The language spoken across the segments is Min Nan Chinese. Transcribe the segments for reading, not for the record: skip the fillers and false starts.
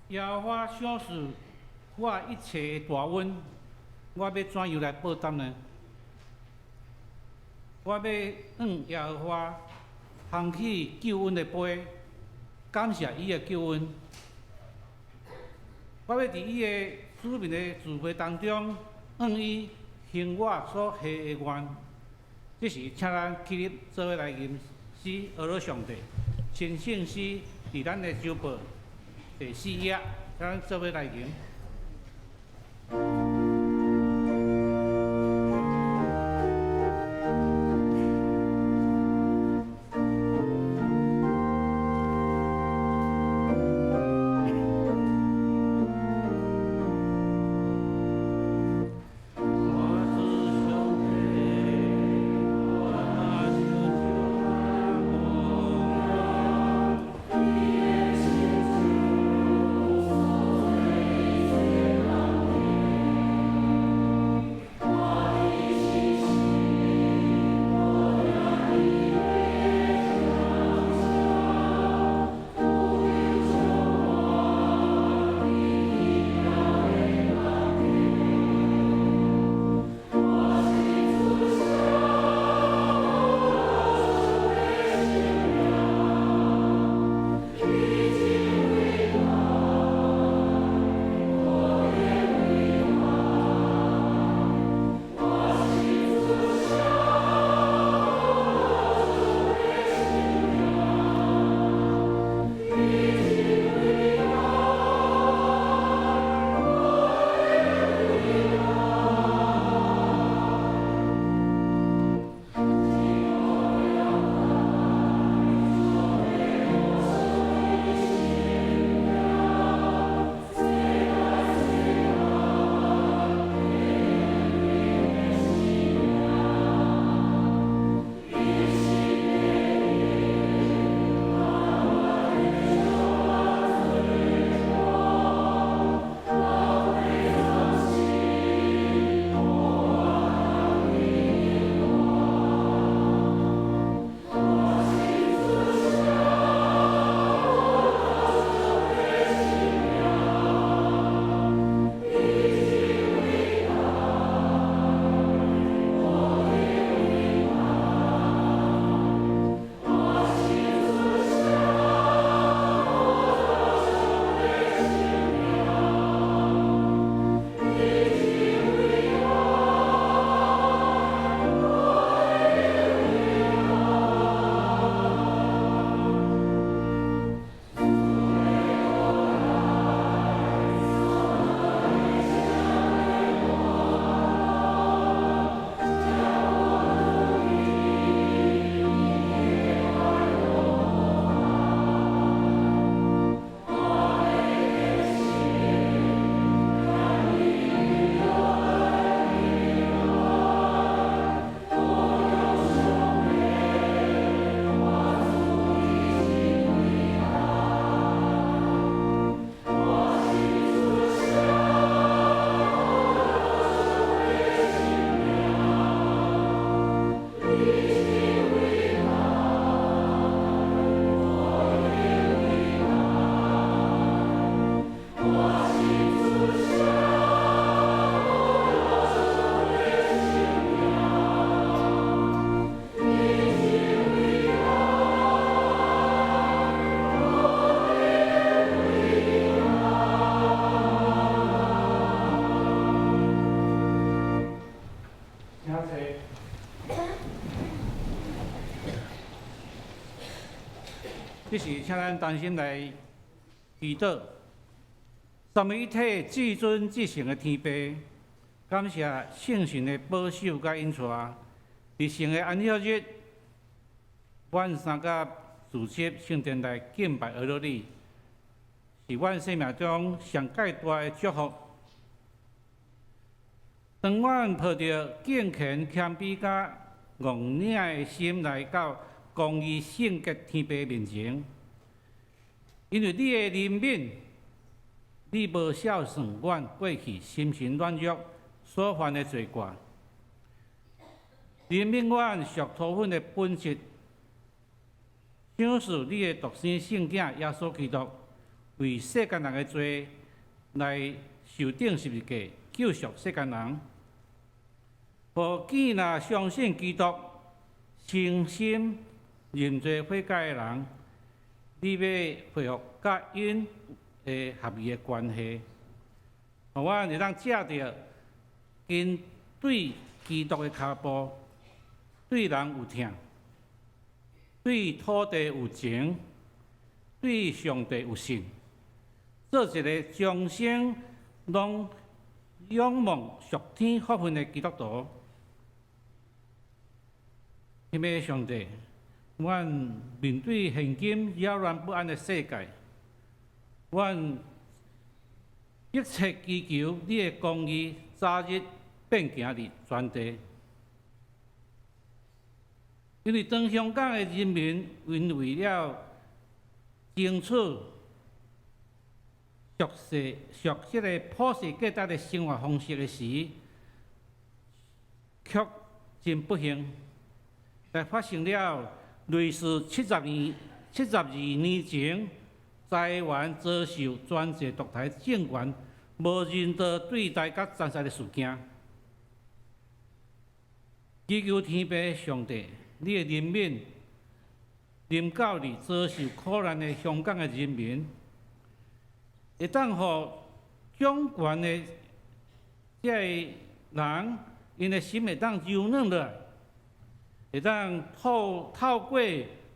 耶和華賞賜我一切的大恩，我欲怎樣來報答呢？我欲向耶和華捧起救恩的杯，感謝伊的救恩。我欲佇伊的子民的聚會當中，向伊行我所許的願。這時，請咱起立做伙來吟詩，阿羅上帝，神聖詩佇咱的周報第四頁，請咱做伙來吟。請坐。這時，請咱同心來祈禱。三位一體至尊至聖的天父，感謝聖神的保守佮引帶。佇聖的安息日，阮三甲聚集聖殿內敬拜阿羅你，是阮生命中上蓋大的祝福。當阮抱著敬虔、謙卑佮戇領的心來到公義聖潔天父面前，因為你的憐憫，你無數算阮過去心神軟弱所犯的罪過，憐憫阮屬土粉的本質，賞賜你的獨生聖子耶穌基督，為世間人的罪來受釘十字架，救贖世間人。予見若相信基督、誠心認罪悔改的人，你欲恢復佮𪜶的合宜的關係，予阮會當藉著跟隨基督的跤步，對人有疼，對土地有情，對上帝有信，做一个終生攏仰望屬天福分的基督徒。親愛的上帝，阮面對現今擾亂不安的世界，阮迫切祈求你的公義早日變行佇全地。因為當香港的人民𪜶為了爭取熟悉的普世價值的生活方式的時，卻真不幸，來發生了類似72年前台灣遭受專制獨裁政權無人道對待佮殘殺的事件。祈求天父上帝，你的憐憫臨到佇遭受苦難的香港的人民，會當予掌權的這个人，𪜶的心會當柔軟落來，會當透過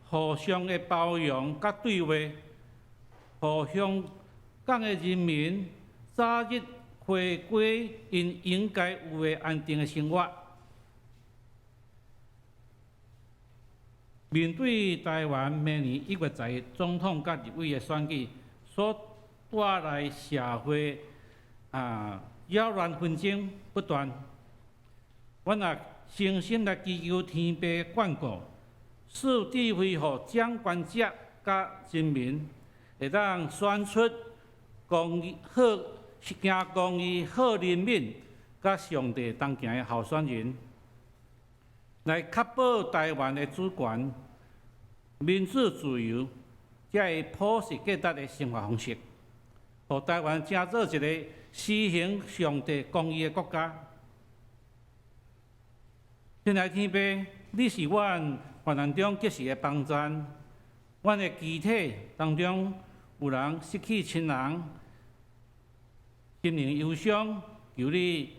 互相的包容佮對話，予香港的人民早日回歸𪜶應該有的安定的生活。面對台灣明年1月10日總統佮立委的選舉所帶來社會擾亂紛爭不斷，阮也誠心來祈求天父眷顧，賜智慧予掌權者佮人民，會當選出公義好、行公義、好憐憫、佮上帝同行的候選人，來確保台灣的主權、民主、自由，這个普世價值的生活方式，予台灣成做一个施行上帝公義的國家。親愛天父，你是阮患難中及時的幫贊，阮的肢體當中有人失去親人，心靈憂傷，求你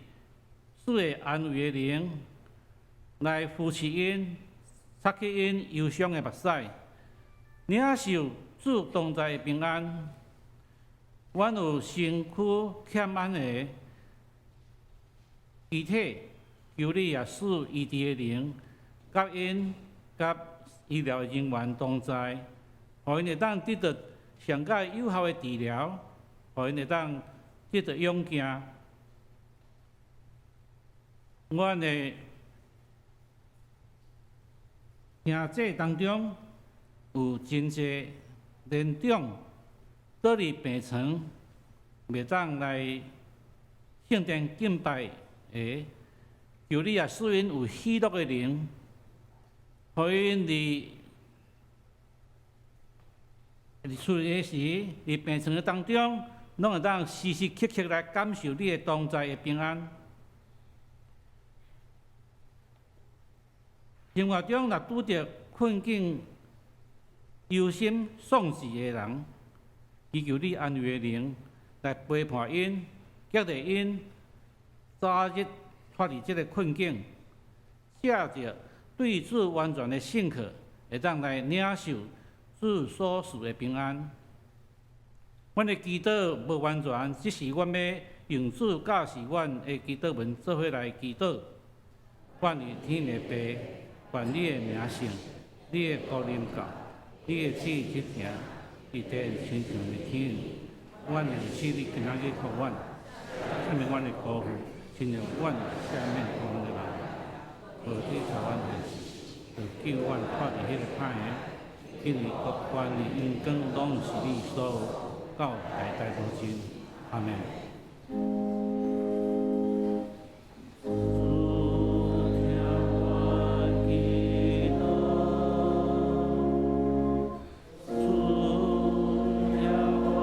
賜下安慰的靈來扶持𪜶，擦去𪜶憂傷的目屎，領受主同在的平安。阮有身軀欠安的肢體，求你也賜醫治的靈，佮𪜶佮醫療人員同在，予𪜶會當得到上蓋有效的治療，予𪜶會當得到勇健。阮的兄弟當中有真濟年長倒佇病床，袂當來聖殿敬拜的，求你也賜𪜶有喜樂的靈，予𪜶佇厝的時，佇病床的當中，攏會當時時刻刻來感受你的同在的平安。生活中若拄著困境、憂心喪志的人，祈求你安慰的靈來陪伴𪜶、激勵𪜶，早日脫離這个困境，藉著對主完全的信靠，會當來領受主所賜的平安。阮的祈禱無完全，只是阮欲用主教示阮的祈禱文做伙來祈禱。阮佇天的父，願你的名聖，你的國臨到，你的旨意執行，佇地親像佇天。阮的食你今仔日予阮，赦免阮的過犯，親像阮赦免過阮的人。無去予阮陷，著救阮脫離彼个歹的，因為國權榮光攏是你所有，到代代無盡。阿們。主聽阮祈禱，主聽阮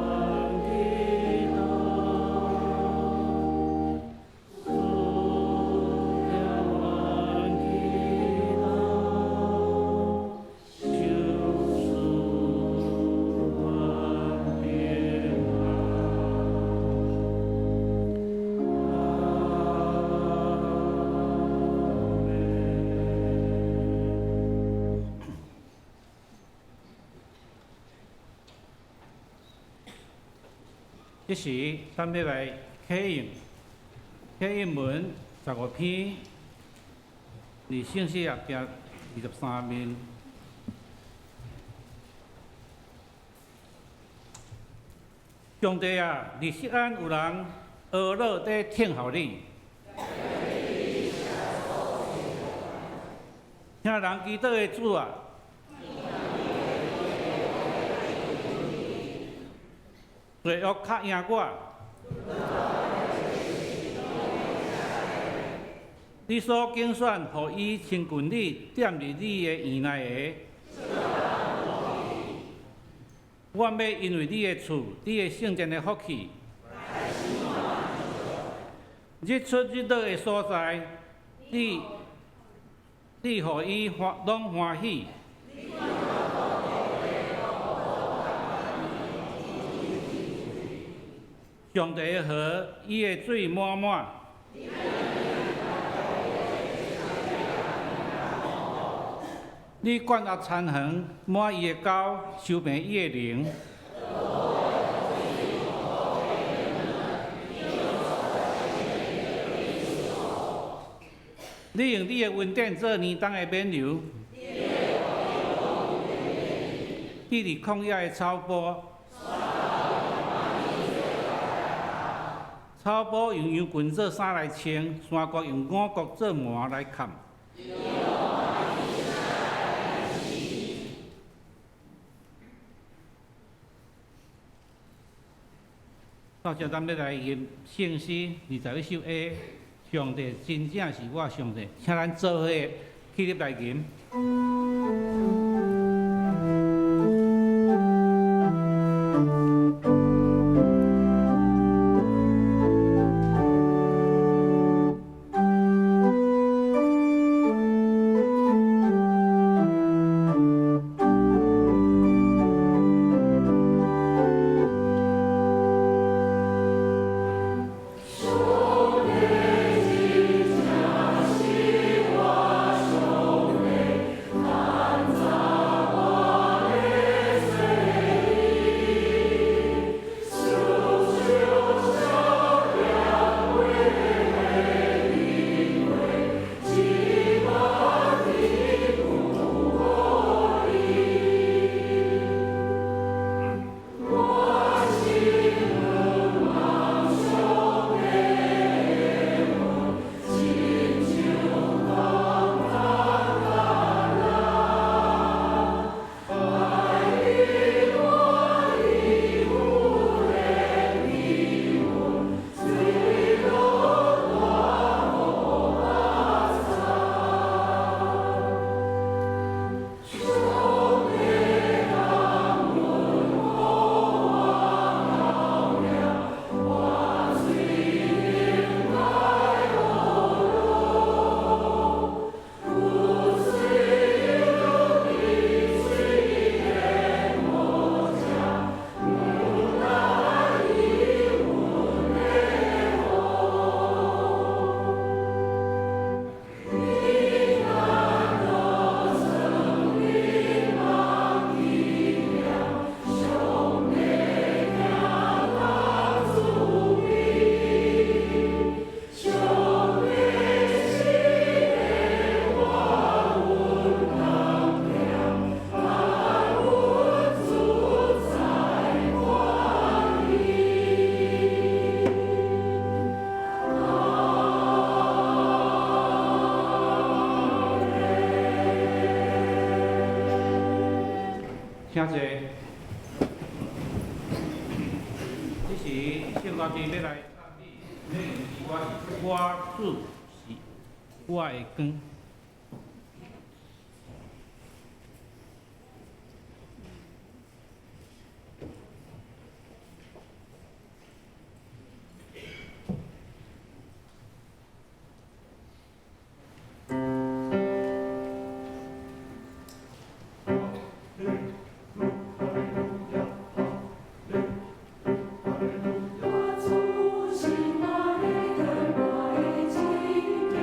這時，咱欲來啟用啟應文15篇，佇聖詩後壁23面。上帝啊，佇錫安有人呵咾佇聽候你，聽人祈禱的主啊，罪惡較贏我，你所揀選予伊親近你、踮佇你的院內的，阮欲因為你的厝、你的聖殿的福氣，日出日落的所在，你予伊歡攏歡喜。上帝的河，伊的水滿滿。你灌壓田園，滿伊的溝，修平伊的陵。你用你的恩典做年冬的冕旒。你佇曠野的草坡，草埔用羊群做衫來穿，山谷用五穀做縵來崁。到這，咱欲來吟聖詩21首 A，上帝真正是我上帝，請咱做伙起立來吟。請坐。這時聖歌隊欲來讚美，內容是我是我主是我的光。我主是我的光，我的拯救。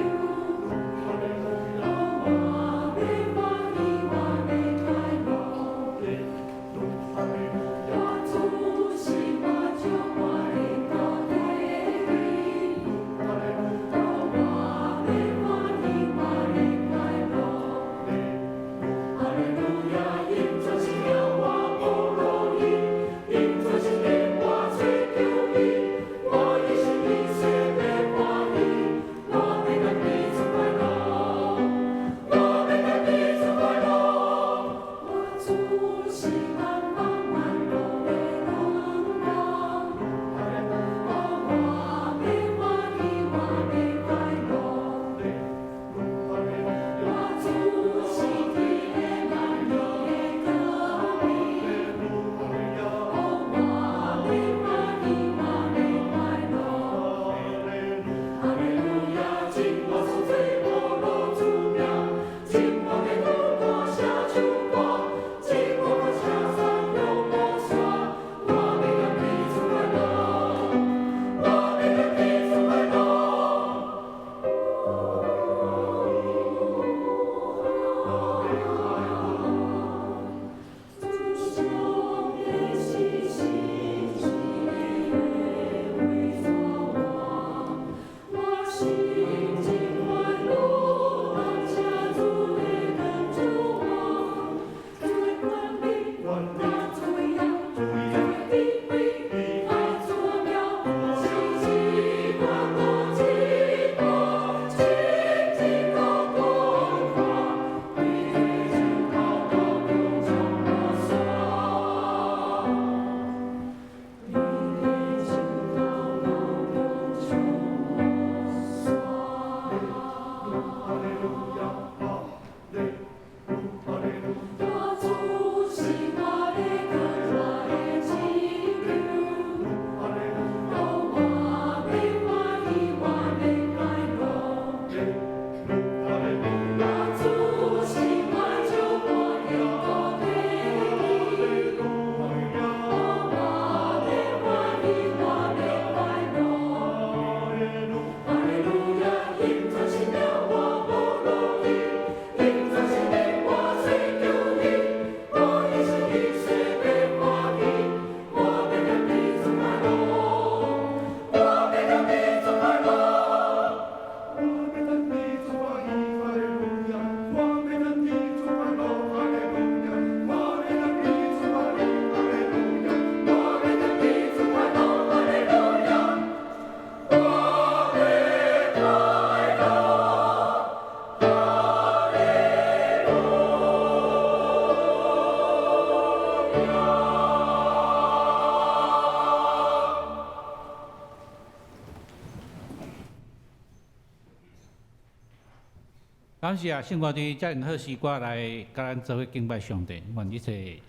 感謝聖歌隊遮爾好詩歌來佮咱做伙敬拜上帝，願一切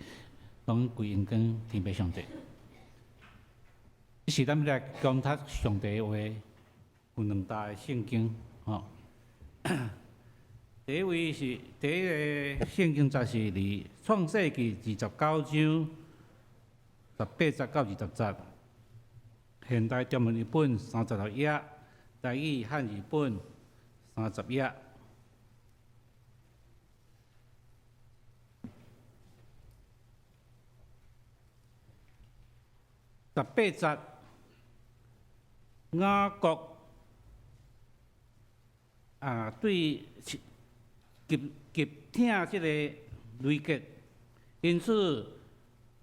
攏歸榮光天父上帝。這是咱欲來講讀上帝的話，有兩大的聖經，吼。第一位是第一个聖經節是佇創世記29章18節到20節，現代中文譯本36頁，台語漢字本30頁。十八節，雅各啊，對極極疼這个雷結，因此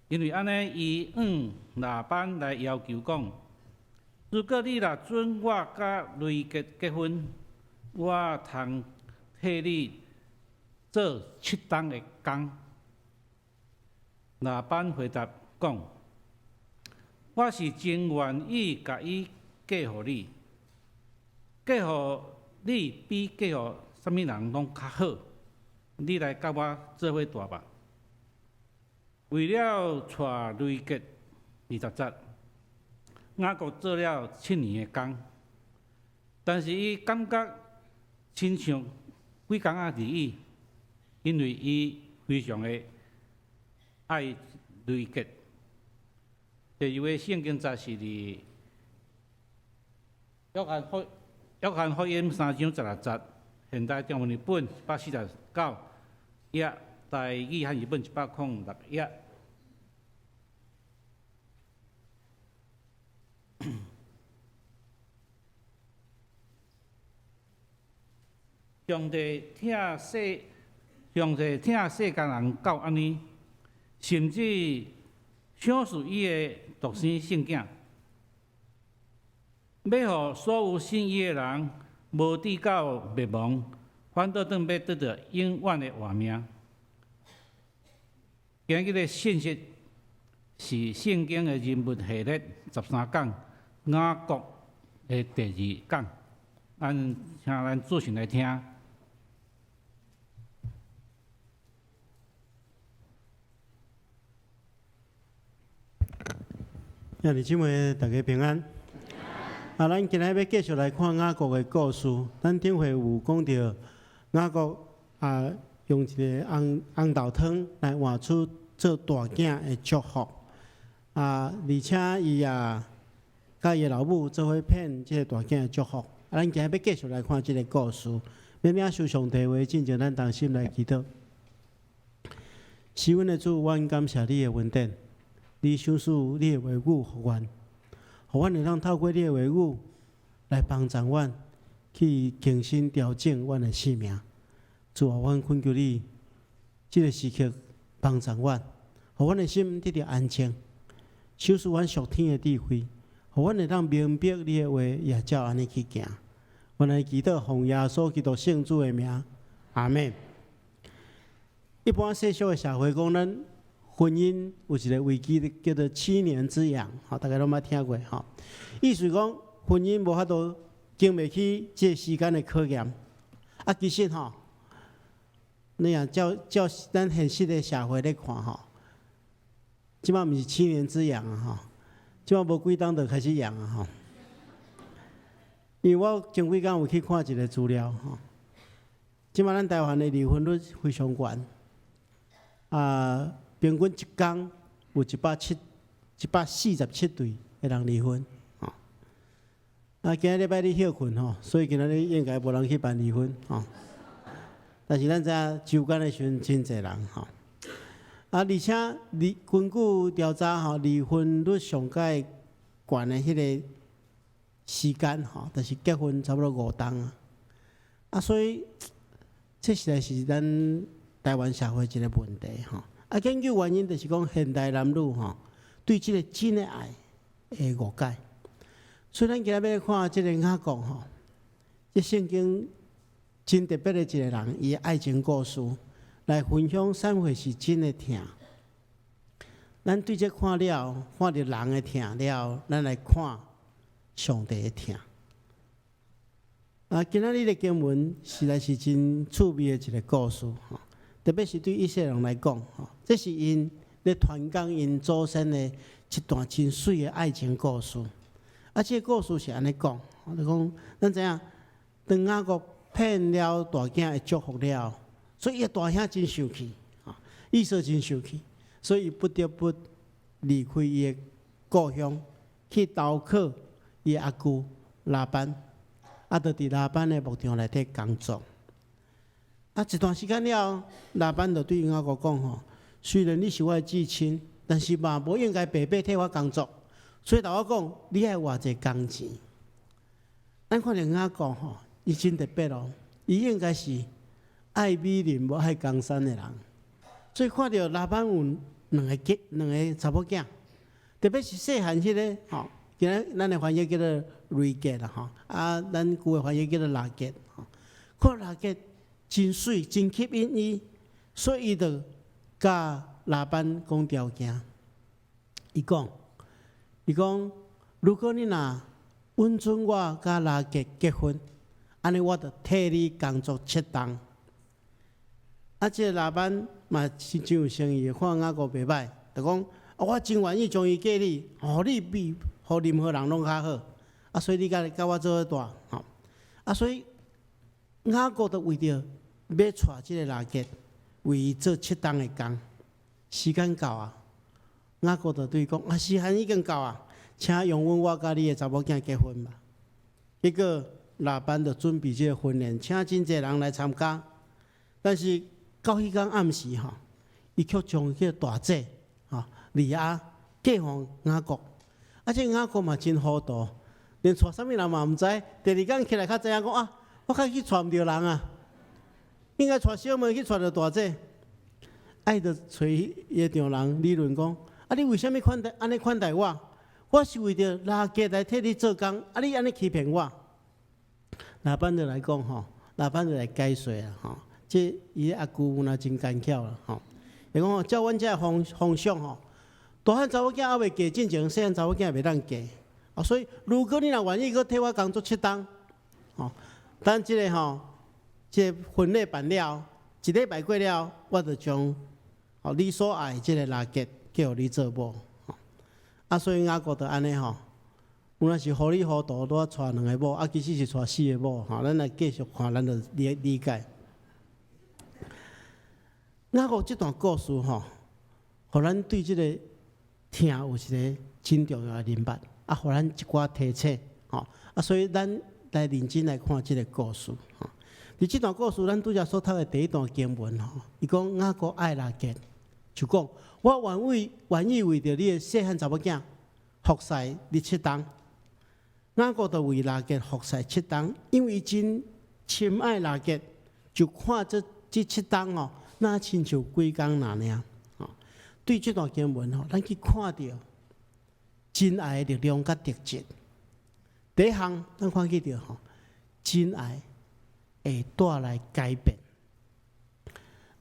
因為按呢，伊向拉班來要求講：如果你若准我佮雷結結婚，我通替你做七冬的工。拉班回答講：我是真願意共伊嫁予你，嫁予你比嫁予啥物人攏較好。你來佮我做伙蹛吧。為了娶雷結，20節，雅各做了7年的工，但是伊感覺親像幾工仔而已，因為伊非常的愛雷結。第二位聖經節是佇約翰福音3章16節，現代中文譯本149頁，台語漢字本106頁。上帝疼世，上帝疼世間人到按呢，甚至賞賜伊的獨生聖子，欲予所有信伊的人，無致到滅亡，反倒轉欲得著永遠的活命。今日的信息是聖經的人物系列13講雅各的第二講，咱請咱主席來聽。兄弟姊妹，大家平安。啊，咱今日欲繼續來看雅各的故事。咱頂回有講著雅各啊，用一個紅紅豆湯來換取做大囝的祝福。啊，而且伊也佮伊的老母做伙騙這個大囝的祝福。啊，咱今日欲繼續來看這個故事。欲領受上帝話，進前咱同心來祈禱。是阮的主，阮感謝你的恩典。你賞賜你的話語予阮，予阮會當透過你的話語來幫助阮去更新調整阮的生命。主啊，阮懇求你，這个時刻幫助阮，予阮的心得著安靜，賞賜阮屬天的智慧，予阮會當明白你的話，也照按呢去行。阮來祈禱，奉耶穌基督聖子的名，阿們。一般世俗的社會講，咱婚姻有一個危機，叫做七年之癢，吼，大家攏捌聽過吼。意思講，婚姻無法度經袂起這個時間的考驗。啊，其實吼，你若照照咱現實的社會咧看吼，這擺毋是七年之癢啊吼，這擺無幾冬就開始癢啊吼。因為我前幾工有去看一個資料吼，這擺咱台灣的離婚率非常懸，啊。平均一工有147對的人離婚，吼。啊，今仔禮拜日歇睏吼，所以今仔日應該無人去辦離婚，吼。但是咱知影週間的時陣真濟人，吼。啊，而且離根據調查吼，離婚率上蓋懸的彼個時間吼，就是結婚差不多5冬啊。啊，所以這實在是咱台灣社會一個問題，吼。啊，研究原因就是講現代男女吼對這个真的愛的誤解。所以咱今日欲看這个雅各吼，這聖經真特別的一個人，伊的愛情故事來分享啥物是真的疼。咱對這看了，看著人的疼了，咱來看上帝的疼。啊，今仔日的經文實在是真趣味的一个故事，吼。特別是對以色列人來講，吼，這是𪜶咧傳講𪜶祖先的一段真媠的愛情故事。啊，這个故事是按呢講，就講咱知影，當雅各騙了大囝的祝福了，所以伊大兄真生氣，吼，以掃真生氣，所以伊不得不離開伊的故鄉，去投靠伊的阿舅拉班。啊，就佇拉班的牧場內底工作。啊，一段時間了後，拉班就對雅各講吼：雖然你是我的至親，但是嘛無應該白白替我工作。所以頭我講，你愛偌濟工錢。咱看著雅各吼，伊真特別哦，伊應該是愛美人無愛江山的人。所以看著拉班有兩个囝，兩个查某囝，特別是細漢彼个吼。今仔咱的翻譯叫做瑞結啦吼，啊，咱舊的翻譯叫做拉結吼。看拉結真媠，真吸引伊，所以伊就佮拉班講條件。伊講，伊講，如果你若允准我佮拉結結婚，按呢我就替你工作七冬。啊，這个拉班嘛是真有誠意，看雅各袂䆀，就講，我真願意將伊嫁你，予你比予任何人攏較好，啊，所以你共佮我做伙蹛，吼，啊，所以雅各就為著欲娶這个拉結，為伊做七冬的工，時間到啊，雅各就對伊講：啊，時間已經到啊，請容許我佮你的查某囝結婚吧。結果拉班就準備這个婚宴，請真濟人來參加，但是到彼工暗時吼，伊卻將彼个大姐吼利亞嫁予雅各。啊，這雅各嘛真糊塗，連娶啥物人嘛毋知。第二工起來才知影講啊，我較去娶毋著人啊，應該娶小妹去娶著大姐。伊就揣伊的丈人理論講：啊，你為啥物款待按呢款待我？我是為著拉結來替你做工，啊，你按呢欺騙我。拉班就來講吼，拉班就來解釋啊吼，這伊阿舅若真奸巧啦吼。伊講照阮這風風俗吼，大漢查某囝猶未嫁進前，細漢查某囝袂當嫁。啊，所以如果你若願意閣替我工作七冬，吼，等這个吼，這个婚禮辦了，一禮拜過了，我就將吼你所愛這个拉結嫁予你做某。啊，所以雅各就按呢吼，有若是糊裡糊塗拄仔娶兩个某，啊，其實是娶四个某。吼，咱來繼續看，咱就理理解。雅各這段故事吼，予咱對這个疼有一个真重要的認捌，啊，予咱一寡提醒，吼，啊，所以咱來認真來看這个故事，吼。佇這段故事，咱拄才所讀的第一段經文吼，伊講雅各愛拉結，就講我願意願意為著你的細漢查某囝服侍你七冬。雅各就為拉結服侍七冬，因為伊真深愛拉結，就看這這七冬哦，若親像幾工爾爾。吼，對這段經文吼，咱去看著真愛的力量佮特質。第一項，咱看見著吼，真愛會帶來改變。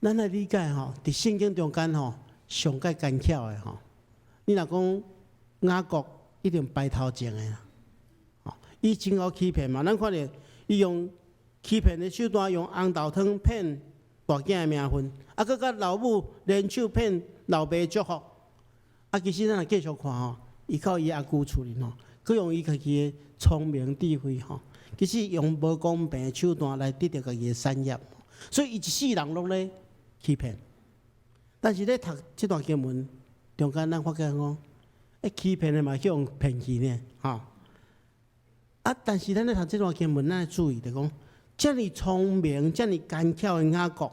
咱來理解吼，佇聖經中間吼，上蓋奸巧的吼，你若講雅各一定排頭前的啦，吼，伊真會欺騙嘛。咱看著伊用欺騙的手段，用紅豆湯騙大囝的名分，啊，閣佮老母聯手騙老爸的祝福。啊，其實咱若繼續看吼，伊到伊阿舅厝裡吼，閣用伊家己的聰明智慧吼，其實用無公平的手段來得著家己的產業，所以伊一世人攏咧欺騙。但是咧讀這段經文中間，咱發覺講，欸，欺騙的嘛去予騙去呢，吼。啊，但是咱咧讀這段經文，咱愛注意著講，遮爾聰明、遮爾奸巧的雅各，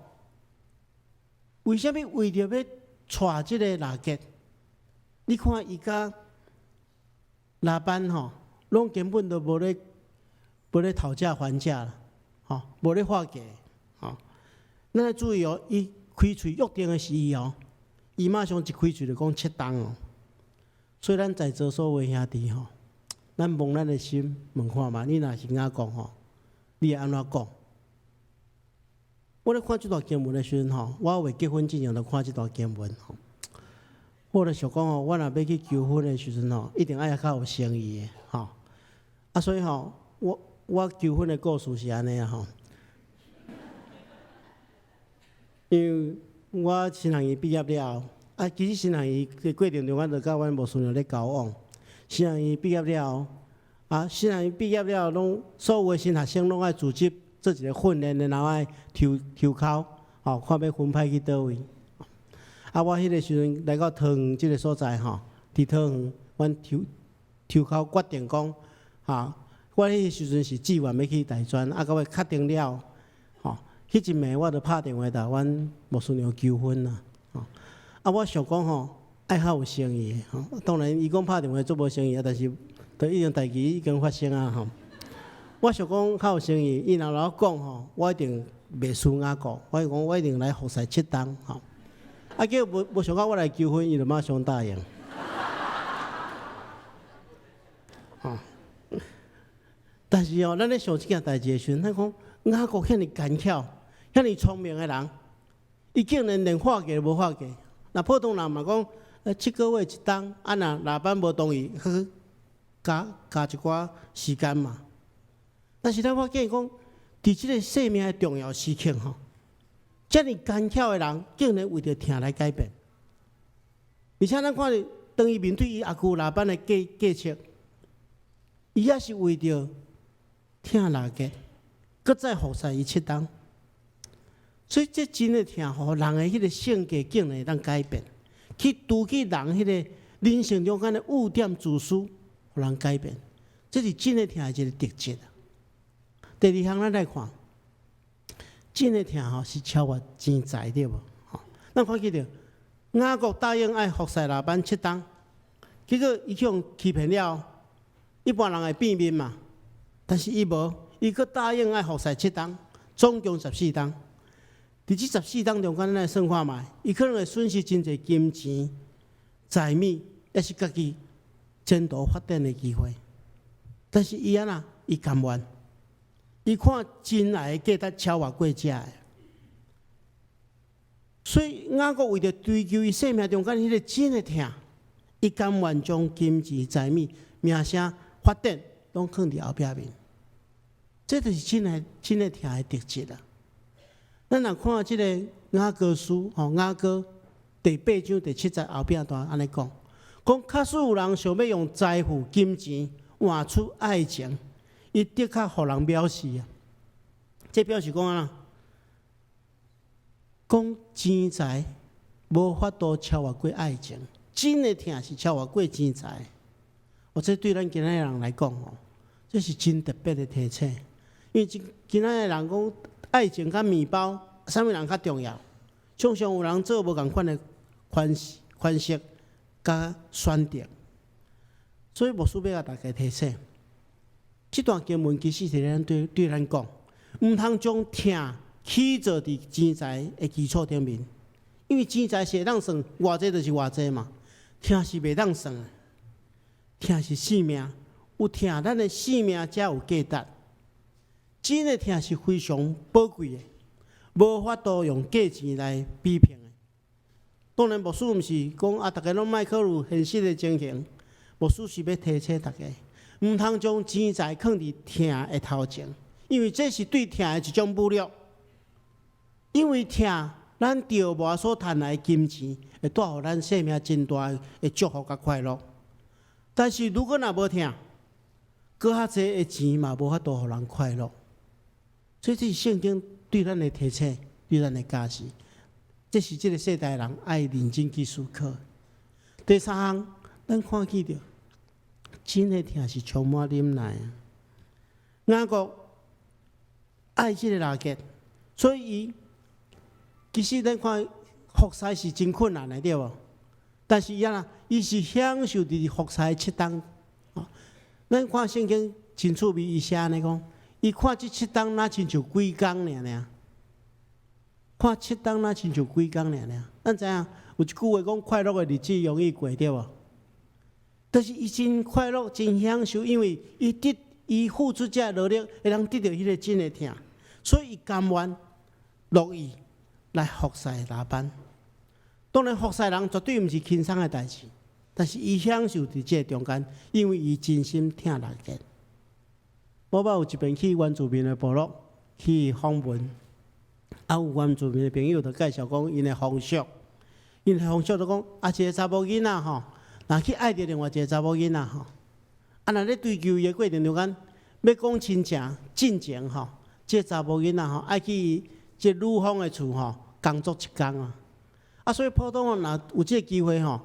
為啥物為著欲娶這个拉結？你看伊佮拉班吼，攏根本都無咧討價還價啦，吼，無咧喊價，吼。咱愛注意哦，伊開喙約定的是伊哦，伊馬上一開喙就講七冬哦。所以咱在座所有兄弟吼，咱摸咱的心問看覓，你若是雅各吼，你會按怎講？我咧看這段經文的時陣吼，我未結婚之前就看這段經文吼。我咧想講吼，我若欲去求婚的時陣吼，一定愛較有誠意的吼。啊，所以吼，我我求婚的故事是按呢啊吼，因為我神學院畢業了後，啊，其實神學院的過程中，我就佮阮牧師娘咧交往。神學院畢業了後，啊，神學院畢業了後，攏所有的新學生攏愛組織做一個訓練，然後愛抽抽鬮，吼，看欲分派去佗位。啊，我彼個時陣來到桃園這個所在吼，佇桃園，阮抽抽鬮決定講，哈，我彼個時陣是志願欲去大專，啊，到尾確定了，吼，彼一暝我就拍電話共阮牧師娘求婚啦，吼，啊，我想講吼，愛較有誠意的，吼，當然伊講拍電話足無誠意啊，但是都已經代誌已經發生啊，吼。我想講較有誠意，伊若來講吼，我一定袂輸雅各，我講我一定來服侍七冬，吼。啊，結果無無想到我來求婚，伊就馬上答應。吼，但是哦，咱咧想這件代誌的時陣，咱講雅各遐爾乖巧、遐爾聰明的人，伊竟然連化解都無化解。若普通人嘛講，7個月一冬，啊若拉班無同意，去加加一寡時間嘛。但是咱發現講，佇這個生命的重要時刻吼，遮爾乖巧的人，竟然為著疼來改變。而且咱看著，當伊面對伊阿舅拉班的計計策，伊也是為著疼拉結，閣再服侍伊七冬。所以這真的疼，予人的彼個性格竟然會當改變，去除去人彼個人性中間的污點自私，予人改變。這是真的疼的一個特質。第二項，咱來看，真的疼吼是超越錢財對無？吼，咱看見著雅各答應愛服侍拉班七冬，結果伊去予欺騙了，一般人會變面嘛，但是伊無，伊閣答應愛服侍七冬，總共十四冬。佇這十四冬中間，咱來算看覓，伊可能會損失真濟金錢、財物，抑是家己前途發展的機會。但是伊按怎？伊甘願。伊看真愛的價值超越過這个，所以雅各為著追求伊生命中間彼個真的疼，伊甘願將金錢、財物、名聲、發展，攏囥佇後壁面。這就是真愛、真的疼的特質啊！咱若看這个雅歌書，吼雅歌第八章第七節後壁段按呢講，講假使有人想欲用財富、金錢換取愛情，伊的確予人藐視啊！這表示講按怎？講錢財無法度超越過愛情，真的疼是超越過錢財。哦，這對咱今仔的人來講吼，這是真特別的提醒。因為今今仔的人講愛情佮麵包，啥物人較重要？常常有人做無仝款的款式、款式佮選擇。所以牧師欲共大家提醒。這段經文其實是咱對對咱講，毋通將疼起做佇錢財的基礎頂面，因為錢財是會當算偌濟就是偌濟嘛，疼是袂當算的，疼是生命，有疼咱的生命才有價值。真的疼是非常寶貴的，無法度用價錢來比評的。當然，牧師毋是講啊，逐家攏莫考慮現實的情形，牧師是欲提醒大家。毋通將錢財囥佇疼的頭前，因為這是對疼的一種侮辱。因為疼，咱著無所趁來的金錢，會帶予咱生命真大的祝福佮快樂。但是如果若無疼，閣較濟的錢嘛無法度予人快樂。所以這是聖經對咱的提醒，對咱的教示。這是這个世代人愛認真去思考。第三項，咱看見著。真的疼是充滿忍耐啊！雅各愛這个拉結，所以伊其實咱看服侍是真困難的，對無？但是伊按怎，伊是享受佇服侍七冬。咱看聖經真趣味，伊寫按呢講，伊看這七冬若親像幾工爾爾，看七冬若親像幾工爾爾。咱知影有一句話講，快樂的日子容易過，對無？但是伊真快樂，真享受，因為伊得伊付出這個努力，會當得著彼个真的疼，所以伊甘願樂意來服侍拉班。當然，服侍人絕對毋是輕鬆的代誌，但是伊享受佇這个中間，因為伊真心疼拉結。我捌有一遍去原住民的部落去訪問，啊有原住民的朋友就介紹講𪜶的風俗，𪜶的風俗就講啊，一個查某囡仔吼，若去愛著另外一個查某囡仔吼，啊若咧追求伊的過程中間，欲講親情、進前吼，這個查某囡仔吼愛去這女方的厝吼工作一工啊，啊所以普通若有這個機會吼，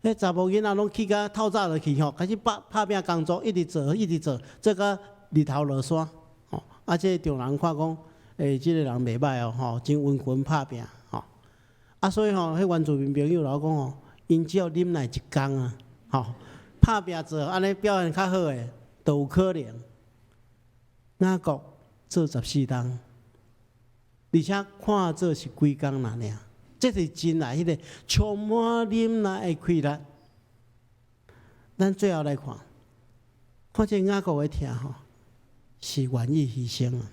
彼查某囡仔攏去甲透早就去吼，開始拍拍拚工作，一直做，一直做，做甲日頭落山，吼！啊，這個丈人看講，欸，這個人袂䆀哦，吼，真溫勤拍拚，吼！啊，所以吼，彼原住民朋友老講吼，𪜶只要忍耐一工啊，吼，拍拚做按呢表現較好的，都有可能。雅各做14冬，而且看做是規工爾爾。這是真愛，彼個充滿忍耐的氣力。咱最後來看，看這雅各的疼吼，是願意犧牲啊。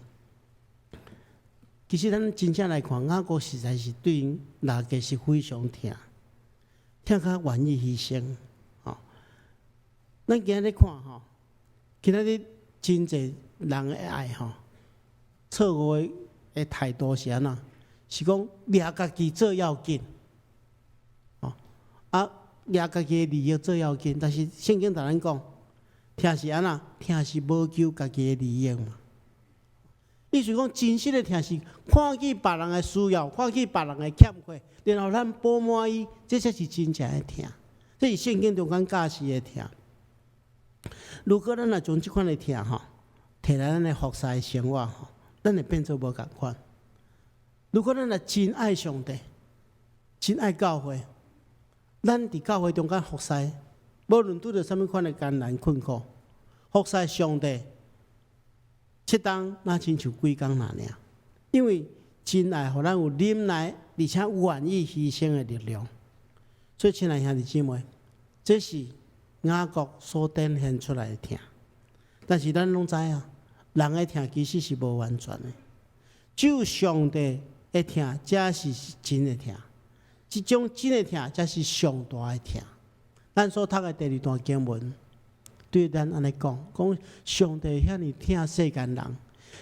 其實咱真正來看，雅各實在是對𪜶老家是非常疼，疼甲願意犧牲。吼，咱今日看吼，今仔日真濟人的愛吼，錯誤的態度是按怎？是講掠家己做要緊，吼啊掠家己的利益做要緊，但是聖經共咱講，疼是按怎？疼是無求家己的利益嘛。意思講，真實的疼是看見別人的需要，看見別人的欠缺，然後咱補滿伊，這才是真正的疼。這是聖經中間教示的疼。如果咱若將這款的疼吼，提來咱的服侍生活吼，咱會變做無仝款。如果咱若真愛上帝，真愛教會，咱佇教會中間服侍，無論拄著啥物款的艱難困苦，服侍上帝7冬，若親像幾工爾爾，因為真愛予咱有忍耐，而且願意犧牲的力量。所以，親愛兄弟姊妹，這是雅各所展現出來的疼。但是咱攏知影，人的疼其實是無完全的，只有上帝的疼才是真的疼，這種真的疼才是上大的疼。咱所讀的第二段經文，對咱按呢講，講上帝遐爾疼世間人，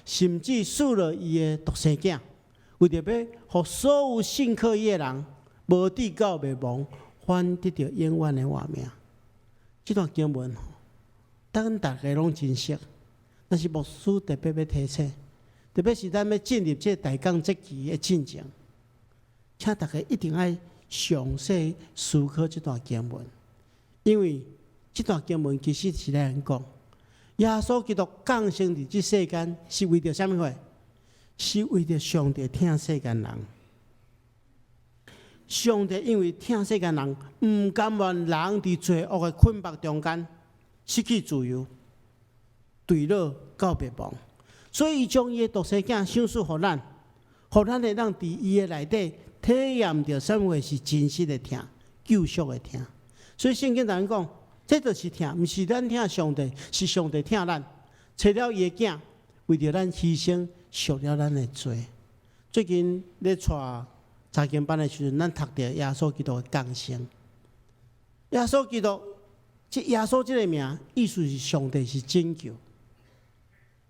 甚至賜了伊的獨生囝，為著欲予所有信靠伊的人，無至到滅亡，反得著永遠的活命。這段經文，咱逐家攏真熟，但是牧師特別欲提醒，特別是咱欲進入這大港節期的進前，請大家一定愛詳細思考這段經文，因為這段經文其實是咧講，耶穌基督降生佇這世間是為著啥物貨？是為著上帝疼世間人。上帝因為疼世間人，毋甘願人佇罪惡的捆縛中間失去自由，墜落到滅亡，所以伊將伊的獨生囝賞賜予咱，予咱會當佇伊的內底體驗著啥物是真實的疼、救贖的疼。所以聖經共咱講，這就是疼，毋是咱疼上帝，是上帝疼咱，差了伊的囝，為著咱犧牲，贖了咱的罪。最近咧帶查經班的時陣，咱讀著耶穌基督的降生。耶穌基督，這耶穌這个名，意思是上帝是拯救，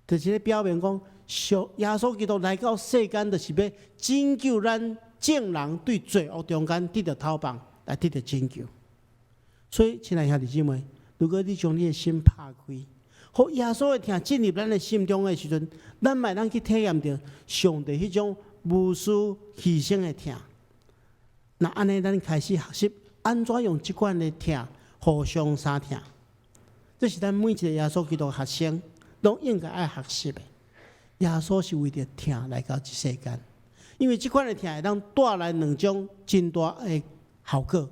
就是咧表明講，上耶穌基督來到世間，就是欲拯救咱眾人對罪惡中間得著解放，來得著拯救。所以，親愛兄弟姊妹，如果你將你的心拍開，予耶穌的疼進入咱的心中的時陣，咱嘛會當去體驗著上帝彼種無私犧牲的疼。若按呢，咱開始學習按怎用這款的疼互相相疼。這是咱每一個耶穌基督學生攏應該愛學習的。耶穌是為著疼來到這世間，因為這款的疼會當帶來兩種真大的效果。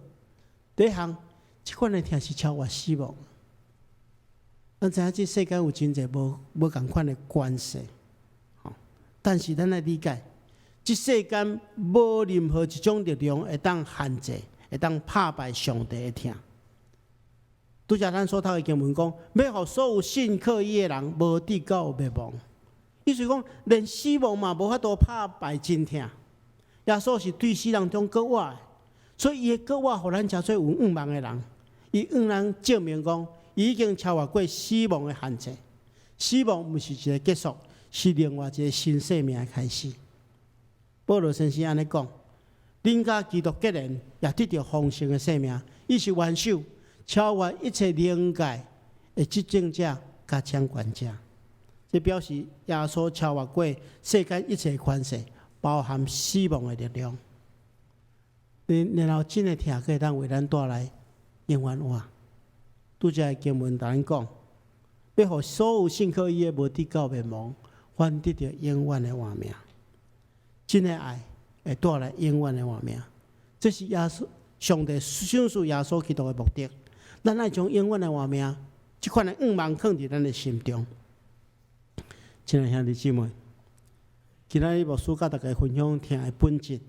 第一項，這款的疼是超越死亡。咱知影這世間有真濟無無仝款的關係，但是咱愛理解，這世間無任何一種力量會當限制、會當拍敗上帝的疼。拄才咱所讀的經文講，欲予所有信靠伊的人無至到滅亡。意思講，連死亡嘛無法度拍敗真疼。耶穌是對死人中閣活的，所以伊的復活，予咱成做有盼望的人。伊向咱證明講，伊已經超越過死亡的限制，死亡毋是一个結束，是另外一個新生命的開始。保羅先生按呢講：恁佮基督結連，也得著豐盛的生命。伊是元首，超越一切靈界的執政者佮掌權者。這表示耶穌超越過世間一切權勢，包含死亡的力量。然後真的疼會當為咱帶來永遠活。拄才的經文共咱講，欲予所有信靠伊的無得到滅亡，反得著永遠的活命。真的愛會帶來永遠的活命，這是耶穌上帝賞賜耶穌基督的目的。咱愛將永遠的活命，這款的願望囥佇咱的心中。親愛兄弟姊妹，今仔日牧師佮大家分享疼的本質。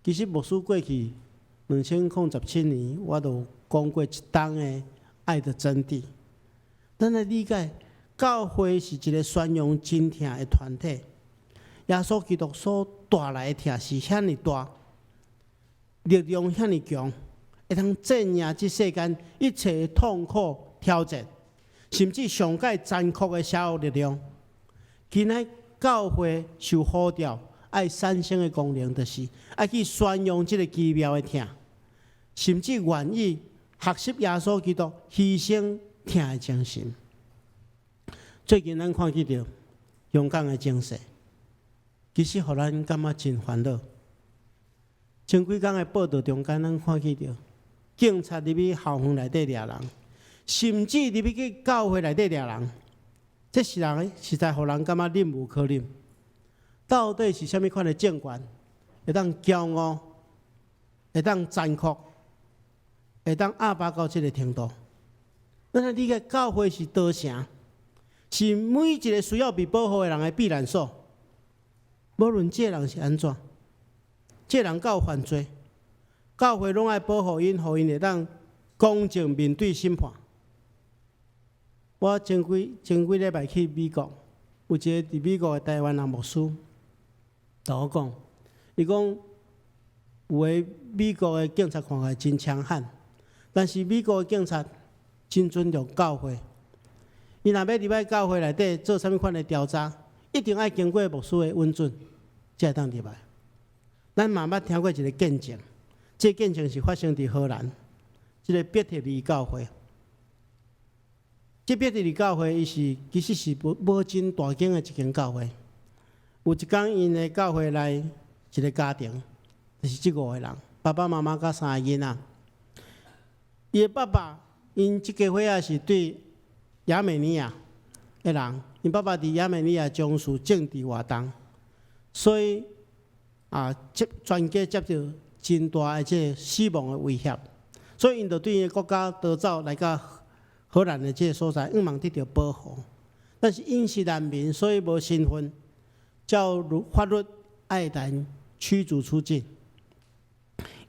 其實牧師過去2017年，我都講過一冬的愛的真諦。咱來理解，教會是一個宣揚真疼的團體。耶穌基督所帶來的疼是遐爾大，力量遐爾強，會當戰贏這世間一切痛苦挑戰，甚至上蓋殘酷的邪惡力量。今仔教會受呼召愛產生的功能，就是愛去宣揚這個奇妙的疼，甚至願意學習耶穌基督犧牲疼的精神。最近咱看見著香港的情勢，其實予咱感覺真煩惱。前幾工的報道中間，咱看見著警察入去校園內底掠人，甚至入去教會內底掠人。這是人實在予人感覺忍無可忍。到底是啥物款的政權，會當驕傲，會當殘酷，會當壓迫到這個程度？咱來理解教會是道城，是每一個需要被保護的人的避難所。無論這個人是按怎，這個人敢有犯罪，教會攏愛保護𪜶，予𪜶會當公正面對審判。我前幾禮拜去美國，有一個佇美國的台灣人牧師，共我講，伊講有的美國的警察看起來真強悍，但是美國的警察真尊重教會。伊若欲入來教會內底做啥物款的調查，一定愛經過牧師的允准，才會當入來。咱嘛捌聽過一個見證，這個見證是發生佇荷蘭，這個伯特利教會。這伯特利教會，伊是其實是無真大間的一間教會。有一工，𪜶的教會來一個家庭，就是這五個人，爸爸媽媽佮三個囡仔。伊的爸爸，𪜶這家伙仔是對亞美尼亞的人，𪜶爸爸佇亞美尼亞從事政治活動，所以啊，接全家接著真大的這個死亡的威脅，所以𪜶就對𪜶的國家逃走來到荷蘭的這個所在，向望得著保護。但是𪜶是難民，所以無身份，照法律愛來驅逐出境。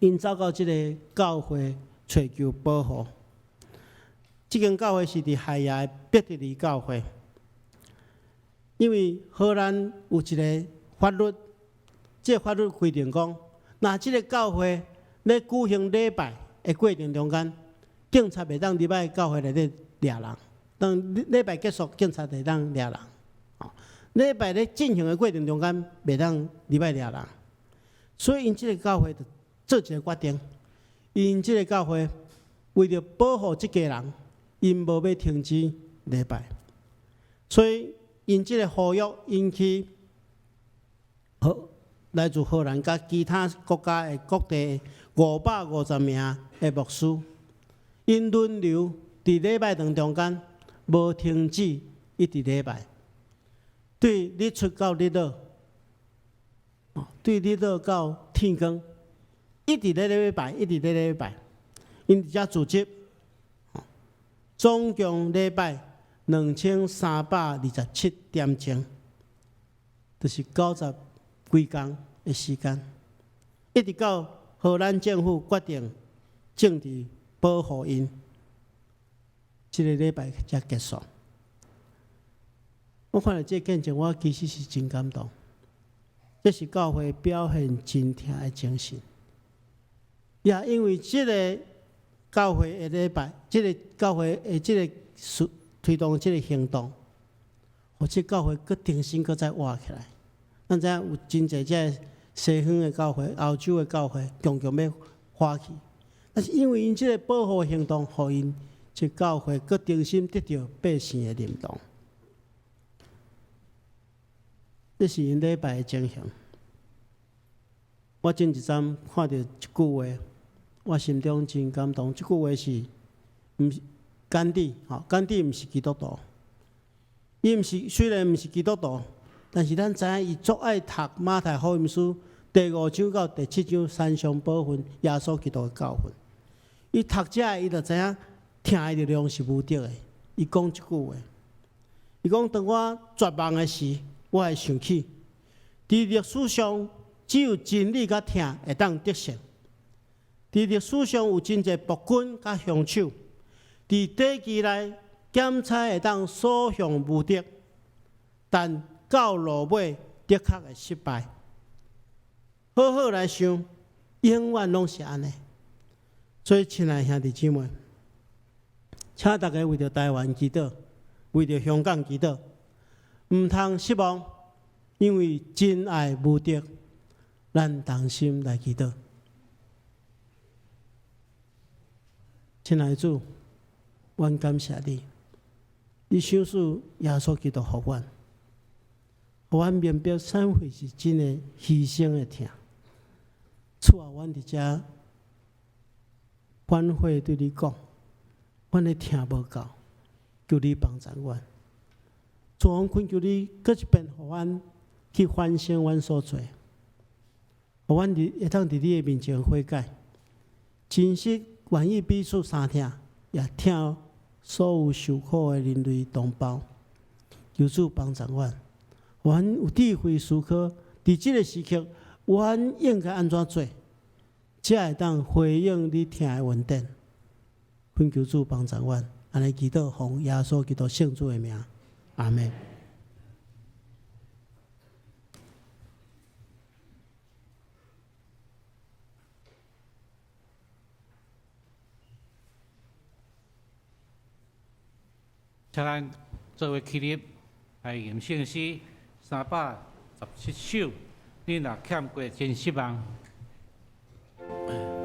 𪜶走到這個教會揣求保護。這間教會是佇海牙的伯特利教會，因為荷蘭有一個法律，這個法律規定講，若這個教會咧舉行禮拜的過程中間，警察袂當入來教會內底掠人。當禮拜結束，警察會當掠人。禮拜咧進行的過程中間，袂當入來掠人。所以，𪜶這個教會就做一個決定，𪜶這個教會為著保護這家人，𪜶無欲停止禮拜。所以，𪜶這個呼籲引起來自荷蘭佮其他國家的各地550名的牧師，𪜶輪流佇禮拜堂中間無停止一直禮拜，對日出到日落，對日落到天光，一直咧禮拜，一直咧禮拜，𪜶佇遮組織，總共禮拜2327點鐘，就是90幾工的時間，一直到荷蘭政府決定政治保護𪜶，這個禮拜才結束。我看著這個見證，我其實是真感動。這是教會表現真疼的精神。也因為這個教會的禮拜，這個教會的這個推動這個行動，予這教會閣重新閣再活起來。咱知影有真濟這西方的教會、歐洲的教會，強強欲發起，但是因為𪜶這个保護行動，予𪜶這教會閣重新得著百姓的認同。這是𪜶禮拜的情形。我前一陣看著一句話，我心中真感動。這句話是，毋是甘地？吼，甘地毋是基督徒，伊毋是雖然毋是基督徒，但是咱知影伊足愛讀馬太福音書第五章到第七章山上寶訓耶穌基督的教訓。伊讀這个，伊就知影疼的力量是無敵的。伊講這句話，伊講當我絕望的時，我會想起，佇歷史上只有真理佮疼會當得勝。佇歷史上有真濟暴君佮兇手，佇短期內檢查會當所向無敵，但到落尾的確會失敗。好好來想，永遠攏是按呢。所以，親愛兄弟姊妹，請大家為著台灣祈禱，為著香港祈禱，毋通失望，因為真愛無敵。咱同心來祈禱。親愛的主，阮感謝你，你賞賜耶穌基督予阮，予阮明白啥物是真的犧牲的疼。主啊，阮佇遮反悔對你講，阮的疼無夠，求你幫助阮。主，阮懇求你，閣一遍予阮去反省阮所做，予阮佇會當佇你的面前悔改，真實願意彼此相疼，也疼所有受苦的人類同胞。求主幫助阮，予阮有智慧思考，佇這个時刻，阮應該按怎做，才會當回應你疼的恩典。懇求主幫助阮，按呢祈禱，奉耶穌基督聖主的名，阿們。請咱做伙起立來吟聖詩317首，你若欠過真失望。你若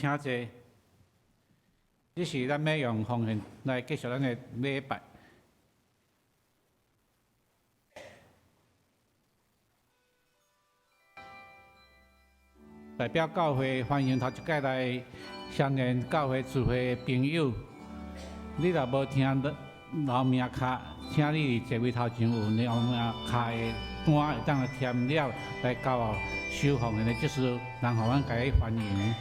請坐。這是咱欲用奉獻來結束咱的禮拜。代表教會歡迎頭一擺來雙連教會聚會的朋友。你若無聽留名卡，請你佇座位頭前有留名卡的單，會當來填了來交收奉獻的執事，然後阮共你歡迎。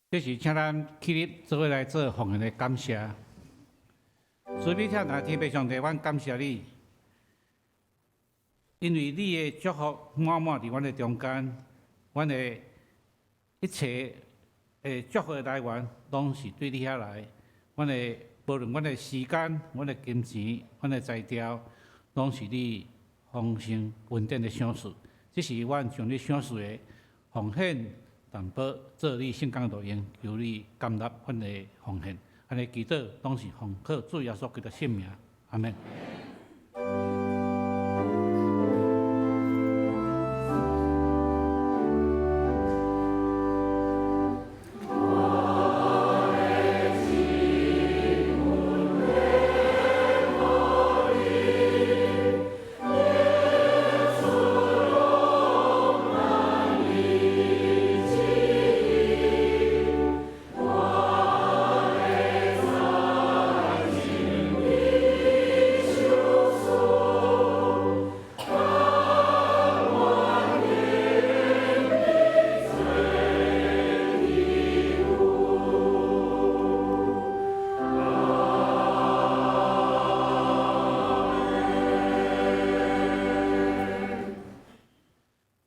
這是請咱起立做伙來做奉獻的感謝。慈悲疼愛天父上帝，阮感謝你，因為你的祝福滿滿佇阮的中間，阮的一切的祝福的來源，攏是對你遐來。阮的無論阮的時間、阮的金錢、阮的才調，攏是你豐盛恩典的賞賜。這是阮將你賞賜的奉獻。淡薄做你聖工路用，求你甘納阮的奉獻，按呢祈禱，攏是奉靠主耶穌基督聖名，阿們。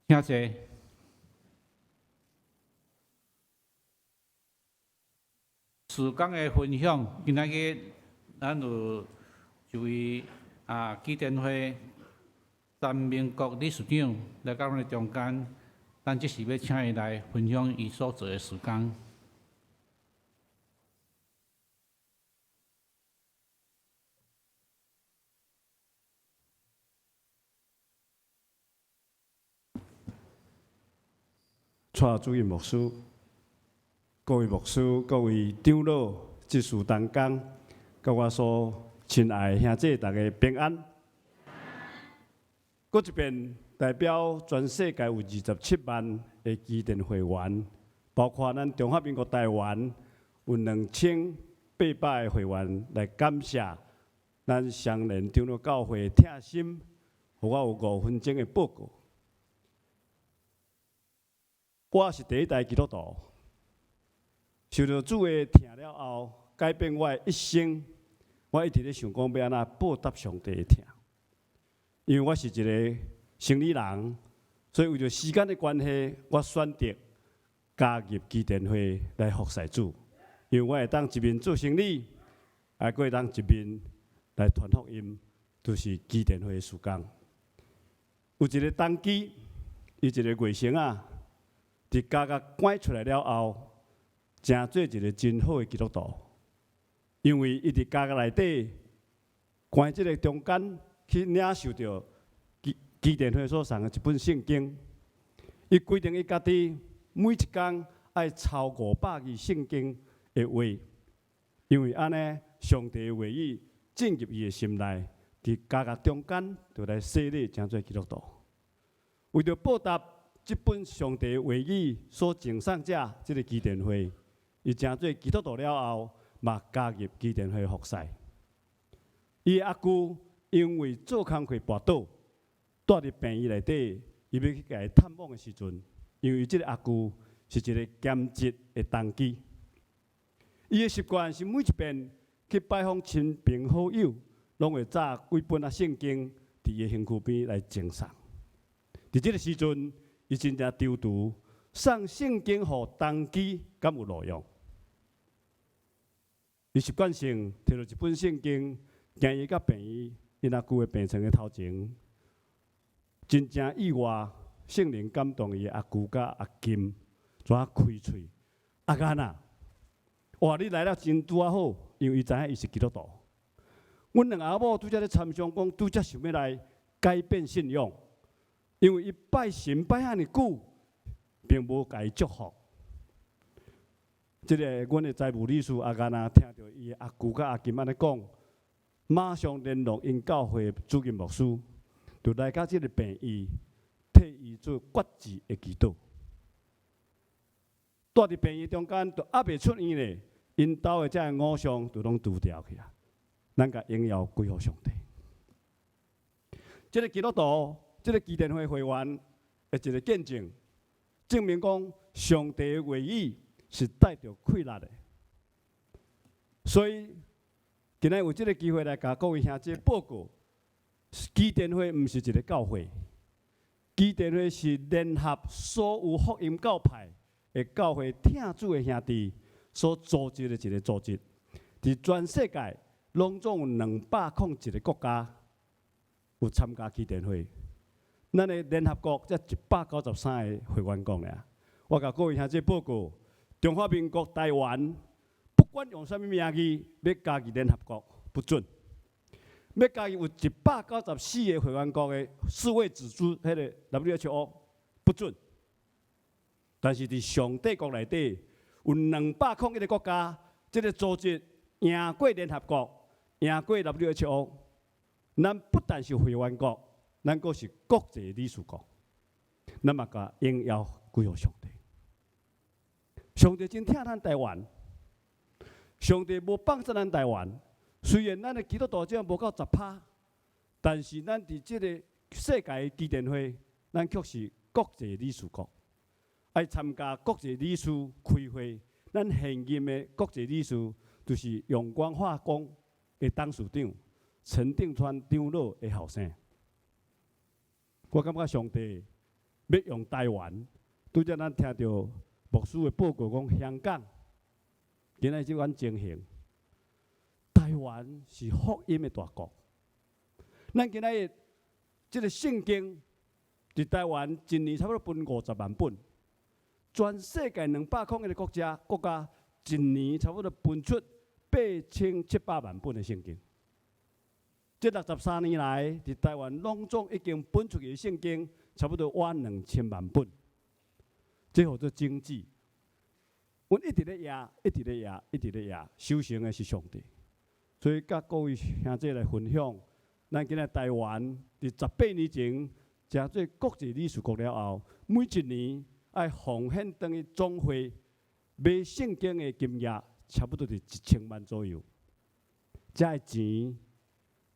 請坐。事工的分享，今仔日咱有一位基甸會陳明國理事長來到阮的中間，咱這時欲請伊來分享伊所做的事工。蔡主任牧師、各位牧師、各位長老、執事同工，佮我所親愛的兄弟，大家平安。閣一遍代表全世界有27萬的基甸會員，包括咱中華民國台灣有2800個會員來感謝咱雙連長老教會疼心，予我有5分鐘的報告。我是第一代基督徒，受著主的疼了後，改變我的一生。我一直咧想講欲按怎報答上帝的疼，因為我是一個生理人，所以為著時間的關係，我選擇加入基甸會來服侍主，因為我會當一面做生理，還閣會當一面來傳福音，就是基甸會的事工。有一個童乩，伊一個外甥仔，佇監獄趕出來了後，成做一個真好的基督徒。因為伊佇監獄內底關這個中間去領受著基甸會所送的一本聖經，伊規定伊家己每一工愛抄500字聖經的話，因為按呢，上帝的話語進入伊的心內，佇監獄中間就來洗禮成做基督徒。為著報答這本上帝的話語所贈送者，這個基甸會，伊成做基督徒了後，嘛加入基甸會服侍。伊阿舅因為做工課跋倒，蹛佇病院內底，伊欲去共伊探望的時陣，因為這个阿舅是一個兼職的童乩，伊的習慣是每一遍去拜訪親朋好友，攏會紮幾本仔聖經佇伊的身軀邊來贈送。佇這个時陣，伊真正躊躇送聖經予童乩，敢有路用？伊習慣性提著一本聖經，行伊佮病院𪜶阿舅的病床的頭前，真正意外，聖靈感動伊的阿舅佮阿金，怎開喙？阿干啊，哇！你來了真拄仔好，因為伊知影伊是基督徒。阮兩阿某拄才咧參詳講，拄才想欲來改變信仰，因為伊拜神拜遐爾久，並無共伊祝福。這个阮的財務理事阿干啊，聽著伊的阿舅佮阿金按呢講，馬上聯絡𪜶教會主任牧師，就來到這个病院，替伊做決志的祈禱。蹛佇病院中間，都猶未出院咧，𪜶兜的這个偶像就攏除掉去啊！咱共榮耀歸予上帝。這个基督徒，這个基甸會會員的一个見證，證明講上帝的話語是帶著氣力的。所以今仔有這个機會來共各位兄弟報告，基甸會毋是一个教會，基甸會是聯合所有福音教派的教會疼主的兄弟所組織的一个組織，佇全世界攏總有201個國家有參加基甸會。咱的聯合國才193個會員國爾。我共各位兄弟報告，中華民國台灣不管用啥物名義欲加入聯合國，不准；欲加入有194個會員國的世衛組織，彼个 WHO 不准。但是佇上帝國內底有201個國家，這个組織贏過聯合國，贏過 WHO。咱不但是會員國，咱閣是國際理事國。咱嘛共榮耀歸予上帝。上帝真疼咱台灣，上帝無放棄咱台灣。雖然咱的基督徒只無夠10趴，但是咱佇這个世界的基甸會，咱卻是國際理事國，愛參加國際理事開會。咱現任的國際理事就是永光化工的董事長陳定川長老的後生。我感覺上帝欲用台灣，拄才咱聽著牧師的報告講，香港今仔這款情形，台灣是福音的大國。咱今仔日這个聖經佇台灣一年差不多分50萬本，全世界201個國家一年差不多分出8700萬本的聖經。這63年來，佇台灣攏總已經分出去的聖經，差不多倚2000萬本。這號做種子。阮一直咧壓，一直咧壓，一直咧壓，收成的是上帝。所以，佮各位兄弟來分享，咱今仔台灣佇18年前成做國際理事國了後，每一年愛奉獻轉去總會買聖經的金額，差不多佇1000萬左右。這个錢，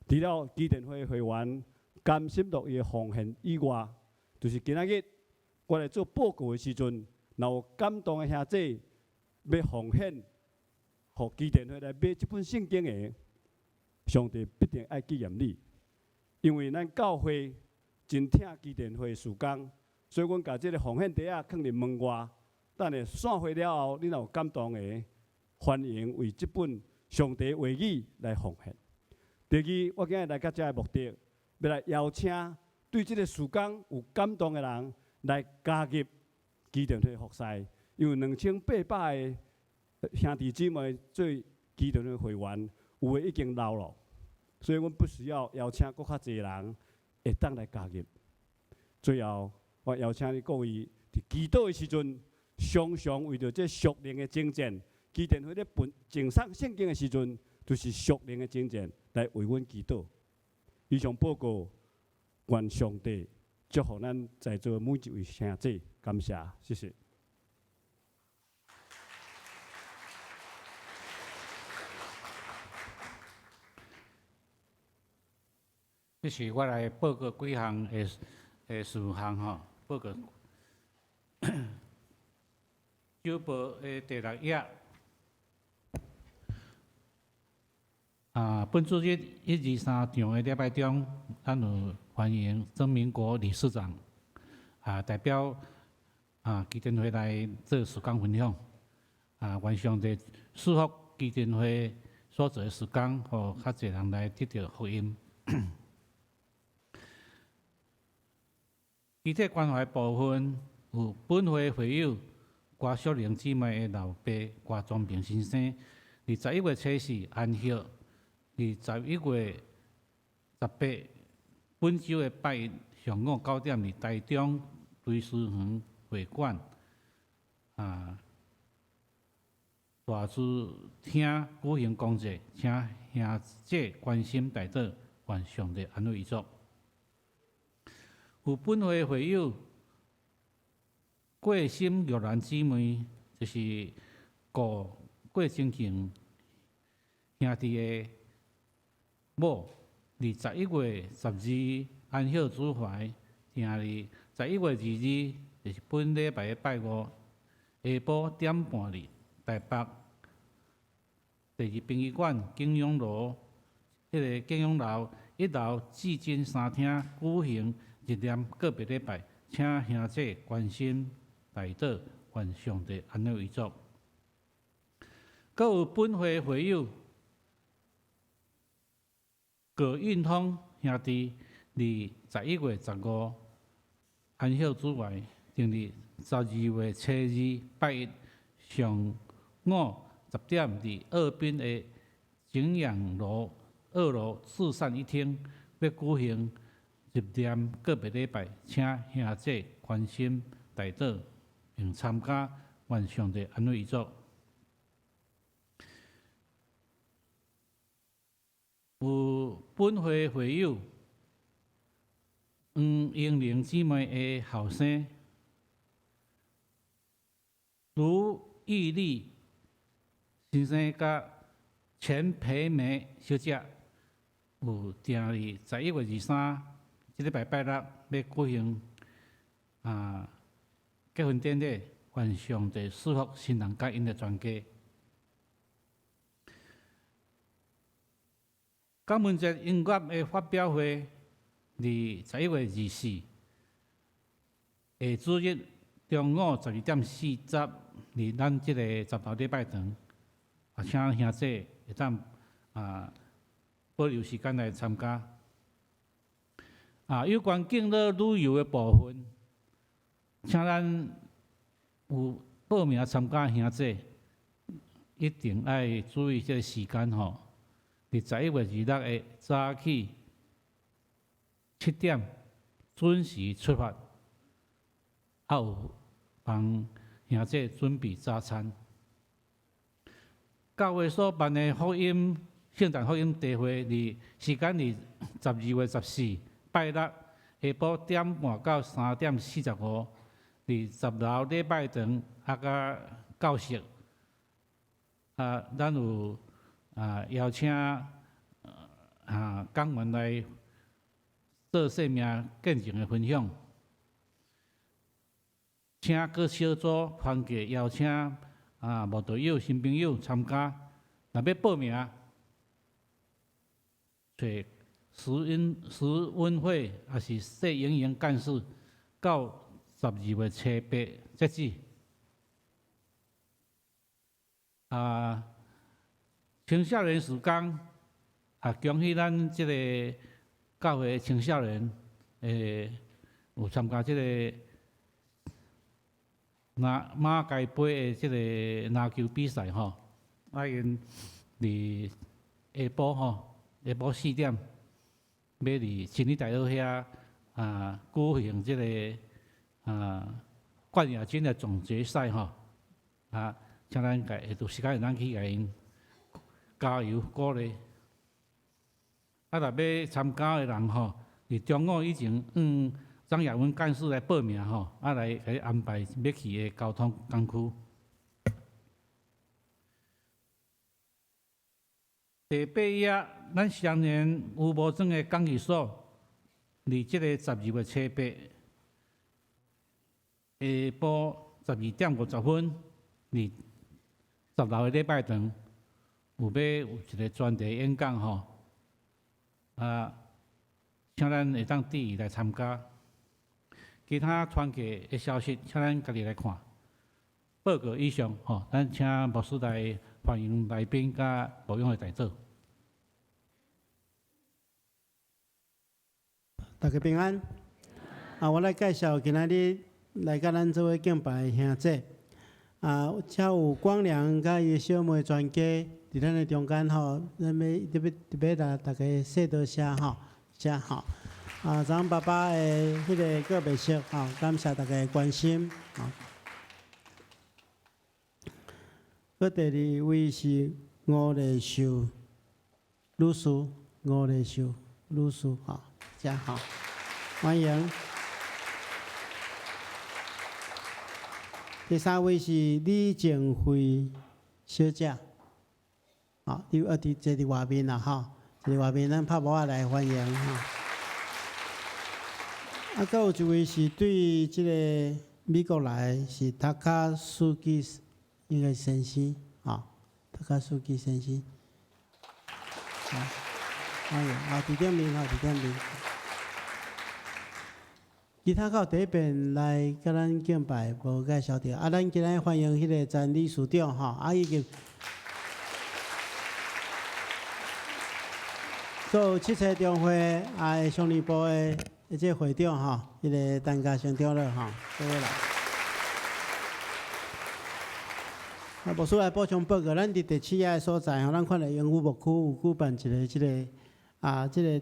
除了基甸會會員甘心樂意奉獻以外，就是今仔日我來做報告的時陣，若有感動的兄弟欲奉獻，予基甸會來買這本聖經的，上帝必定愛紀念你，因為咱教會真疼基甸會事工，所以阮共這个奉獻袋仔囥佇門外，等下散會了後，你若有感動的，歡迎為這本上帝話語來奉獻。第二，我今日來到遮的目的，欲來邀請對這个事工有感動的人來加入基甸會服侍，因為2800個兄弟姊妹做基甸會會員，有的已經老了，所以阮必須要邀請閣較濟人會當來加入。最後，我邀請你各位佇祈禱的時陣，常常為著這屬靈的征戰，基甸會咧分贈送聖經的時陣，就是屬靈的征戰來為阮祈禱。以上報告，願上帝祝福咱在座每一位兄弟，感謝，謝謝。這是我來報告幾項的的事項吼，報告。週報的第六頁。啊，本主日一、二、三場的禮拜中，咱有歡迎曾明國理事長啊，代表啊基甸會來做事工分享。啊，願上帝賜福基甸會所做的事工，予較濟人來得著福音。肢體關懷部分有本會會友郭淑玲姊妹的老爸郭宗平先生，佇11月初四安息，佇11月18本週的拜一上午9點，佇台中堆思園會館啊大慈廳舉行公祭，請兄姐關心代禱，願上帝安慰遺族。有本會會友郭心玉蘭姊妹，就是顧郭清慶兄弟的某，佇11月12安息主懷，定佇11月22，就是本禮拜的拜五下晡點半，佇台北第二殯儀館景永樓，彼个景永樓一樓至真三廳舉行入殮告別禮拜，請兄姐關心代禱，願上帝安慰遺族。閣有本會會友郭運通兄弟，佇11月15安息主懷，定佇12月初二拜一上午10點，佇澳濱的景陽樓二樓至善一廳，欲舉行入殮告別禮拜，請兄姐關心代禱並參加，願上帝安慰遺族。有本會會友黃英玲姊妹的後生盧玉麗先生佮錢培梅小姐，有訂佇11月23，這禮拜拜六欲舉行啊結婚典禮，願上帝賜福新人佮𪜶的全家。感恩節音樂的發表會，佇11月24，下主日中午12點40，佇咱這個十樓禮拜堂，啊，請兄弟會當啊保留時間來參加。啊，有關敬老旅遊的部分，請咱有報名參加兄弟，一定愛注意這个時間吼。佇11月26的早起7點準時出發，啊有幫兄姐準備早餐。教會所辦的福音聖誕福音茶會，佇時間佇12月14拜六下晡點半到3點45，佇十樓禮拜堂啊佮教室。啊，咱有啊邀請啊講員來做生命見證的分享，請各小組團契邀請啊慕道友、新朋友參加。若欲報名，揣石恩石溫慧，抑是謝盈盈幹事，到12月七八截止。啊，青少年事工啊，恭喜咱這个教會的青少年，有參加這個馬馬偕杯的這個籃球比賽吼，啊，𪜶佇下晡吼，下晡4點，欲佇真理大學遐啊舉行這個啊冠亞軍的總決賽吼，啊，請咱共有時間會當去共𪜶加油鼓勵。啊，若欲參加的人吼，佇中午以前，張雅文幹事來報名吼，啊來共你安排欲去的交通工具。第八頁，咱雙年有無庄的講義所，佇這个12月七八下晡12點50分，佇十樓的禮拜堂，有欲有一个專題演講吼。啊，請咱會當注意來參加。其他團契的消息，請咱家己來看。報告以上，吼，咱請牧師來歡迎來賓佮牧養的代禱。大家平安。啊，我來介紹今仔日來佮咱做伙敬拜的兄姐。啊，遮有光良佮伊的小妹全家佇咱的中間吼，咱欲特別特別來逐家說多謝吼，謝吼。啊，昨爸爸的彼个告別式吼，感謝大家的關心。吼。閣第二位是吳麗秀女士，吳麗秀女士吼，遮吼，歡迎。第三位是李靜慧小姐，吼，佇啊佇坐佇外面啦吼，坐佇外面，咱拍鼓仔來歡迎吼。啊，閣有一位是對這個美國來的，是塔卡斯基應該先生，吼，塔卡斯基先生，好，歡迎，啊，佇頂面吼，佇頂面。其他較有第一遍來佮咱敬拜無介紹著，啊，咱今仔歡迎彼个詹理事長吼，啊，以及閣有七七中會啊，商業部的這個會長吼，彼个陳嘉誠長老吼，各位來。啊，牧師來補充報告，咱佇第七頁的所在吼，咱看著鶯宇牧區有舉辦一个這个啊，這个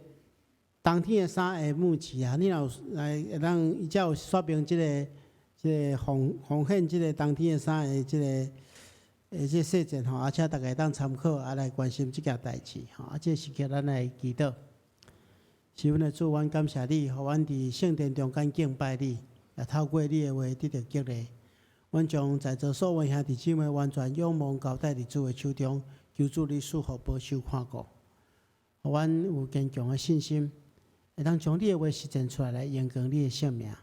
冬天的衫的募集啊，你若有來會當伊遮有說明這个這个奉奉獻這个冬天的衫的這个的這個細節吼，啊，請大家會當參考，啊來關心這件代誌吼。啊，這個時刻咱來祈禱。是阮的主，阮感謝你，予阮佇聖殿中間敬拜你，也透過你的話得著激勵。阮將在座所有兄弟姊妹完全仰望交代佇主的手中，求主你賜福保守看顧，予阮有堅強的信心，會當將你的話實踐出來，來榮光你的聖名。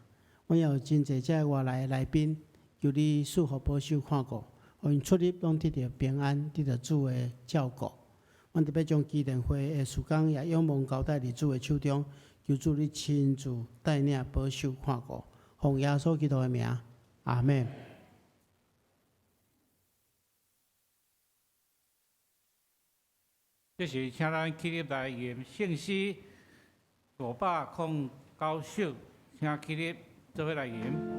阮也有真濟遮外來的來賓，求你賜福保守看顧，予𪜶出入攏得著平安，得著主的照顧。阮特別將基甸會的事工也仰望交代佇主的手中，求主你親自帶領保守看顧，奉耶穌基督的名，阿們。這時，請咱起立來吟聖詩509首，請起立做伙來吟。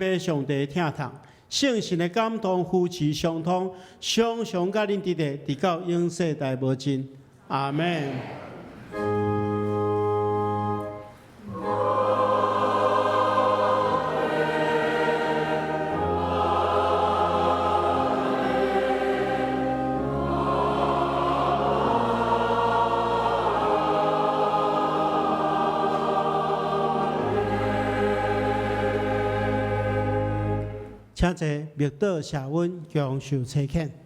父上帝疼痛，聖神的感動扶持相通，常常佮恁佇咧，直到永世代無盡。阿們。請坐，默禱謝恩，享受差遣。